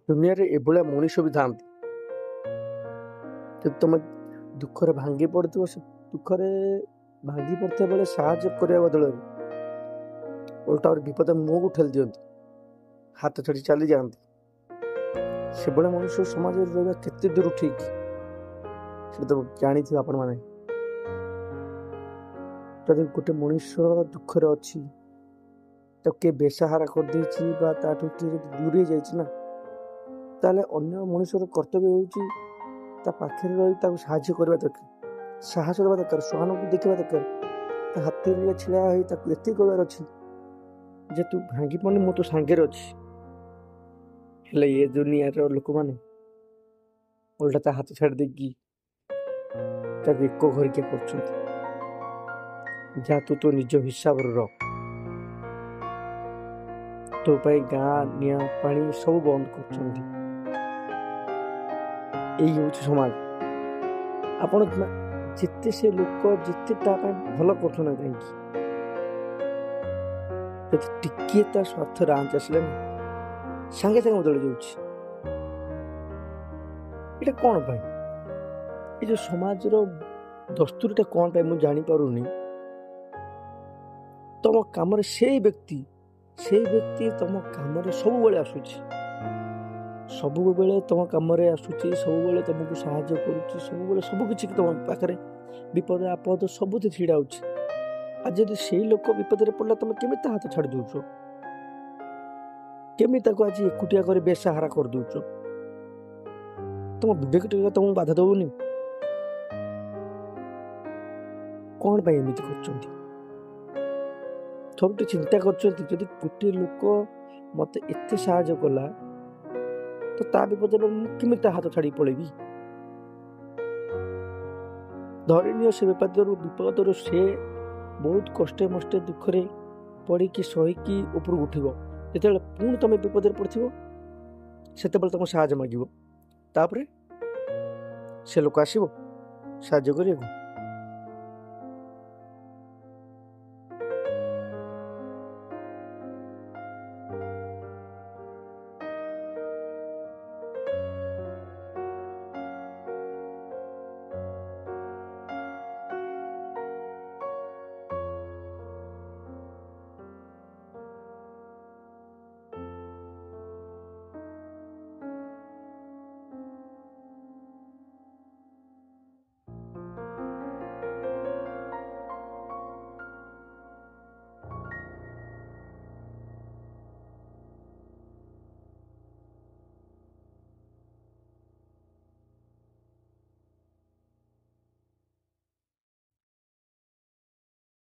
ଦୁନିଆରେ ଏଭଳିଆ ମଣିଷ ବି ଥାଆନ୍ତି। ଯଦି ତମେ ଦୁଃଖରେ ଭାଙ୍ଗି ପଡ଼ିଥିବ, ସେ ଦୁଃଖରେ ଭାଙ୍ଗି ପଡ଼ିଥିବା ବେଳେ ସାହାଯ୍ୟ କରିବା ବଦଳରେ ଓଲଟା ଆହୁରି ବିପଦ ମୁହଁକୁ ଠେଲି ଦିଅନ୍ତି, ହାତ ଛାଡ଼ି ଚାଲିଯାଆନ୍ତି। ସେଭଳିଆ ମଣିଷ ସମାଜରେ ରହିବା କେତେ ଦୂର ଠିକ୍, ସେଟା ତ ଜାଣିଥିବେ ଆପଣମାନେ। ଯଦି ଗୋଟେ ମଣିଷ ଦୁଃଖରେ ଅଛି, ତାକୁ କିଏ ବେସାହାରା କରିଦେଇଛି ବା ତାଠୁ କିଏ ଯଦି ଦୂରେଇ ଯାଇଛି ନା, ତାହେଲେ ଅନ୍ୟ ମଣିଷର କର୍ତ୍ତବ୍ୟ ହେଉଛି ତା ପାଖରେ ରହି ତାକୁ ସାହାଯ୍ୟ କରିବା ଦରକାର, ସାହସ ଦେବା ଦରକାର, ସହାନୁଭୂତି ଦେଖିବା ଦରକାର। ତା ହାତରେ ଛିଡ଼ା ହେଇ ତାକୁ ଏତିକି କହିବାର ଅଛି ଯେ ତୁ ଭାଙ୍ଗି ପଡ଼ନି, ମୁଁ ତୋ ସାଙ୍ଗରେ ଅଛି। ହେଲେ ଏ ଦୁନିଆର ଲୋକମାନେ ଓଲଟା ତା ହାତ ଛାଡ଼ି ଦେଇକି ତାକୁ ଏକ ଘରିକିଆ କରୁଛନ୍ତି। ଯାହା ତୁ ତୋ ନିଜ ହିସାବରେ ରହ, ତୋ ପାଇଁ ଗାଁ ନିଆଁ ପାଣି ସବୁ ବନ୍ଦ କରୁଛନ୍ତି। ଏଇ ହେଉଛି ସମାଜ। ଆପଣ ଯେତେ ସେ ଲୋକ ଯେତେ ତା ପାଇଁ ଭଲ କରୁଛୁ ନା କାହିଁକି, ଯଦି ଟିକିଏ ତା ସ୍ୱାର୍ଥରେ ଆଞ୍ଚ ଆସିଲେ ନା, ସାଙ୍ଗେ ସାଙ୍ଗେ ବଦଳି ଯାଉଛି। ଏଇଟା କ'ଣ ପାଇଁ? ଏ ଯେଉଁ ସମାଜର ଦସ୍ତୁରଟା କ'ଣ ପାଇଁ ମୁଁ ଜାଣିପାରୁନି। ତମ କାମରେ ସେଇ ବ୍ୟକ୍ତି, ସେଇ ବ୍ୟକ୍ତି ତମ କାମରେ ସବୁବେଳେ ଆସୁଛି, ସବୁବେଳେ ତମ କାମରେ ଆସୁଛି, ସବୁବେଳେ ତମକୁ ସାହାଯ୍ୟ କରୁଛି, ସବୁବେଳେ ସବୁ କିଛି ତମ ପାଖରେ ବିପଦ ଆପଦ ସବୁଥିରେ ଛିଡ଼ା ହେଉଛି। ଆଉ ଯଦି ସେଇ ଲୋକ ବିପଦରେ ପଡ଼ିଲା, ତମେ କେମିତି ତା ହାତ ଛାଡ଼ି ଦେଉଛ? କେମିତି ତାକୁ ଆଜି ଏକୁଟିଆ କରି ବେସାହାରା କରିଦେଉଛ? ତମ ବିବେକ ଟିକେ ତମକୁ ବାଧା ଦେଉନି? କ'ଣ ପାଇଁ ଏମିତି କରୁଛନ୍ତି? ଥରୁଟେ ଚିନ୍ତା କରୁଛନ୍ତି, ଯଦି ଗୋଟିଏ ଲୋକ ମୋତେ ଏତେ ସାହାଯ୍ୟ କଲା, ତ ତା ବିପଦରେ ମୁଁ କେମିତି ତା ହାତ ଛାଡ଼ିକି ପଳେଇବି? ଧରିନିଅ ସେ ବିପଦରୁ ସେ ବହୁତ କଷ୍ଟେ ମଷ୍ଟେ ଦୁଃଖରେ ପଡ଼ିକି ସହିକି ଉପରକୁ ଉଠିବ। ଯେତେବେଳେ ପୁଣି ତମେ ବିପଦରେ ପଡ଼ିଥିବ, ସେତେବେଳେ ତମ ସାହାଯ୍ୟ ମାଗିବ, ତାପରେ ସେ ଲୋକ ଆସିବ ସାହାଯ୍ୟ କରିବାକୁ?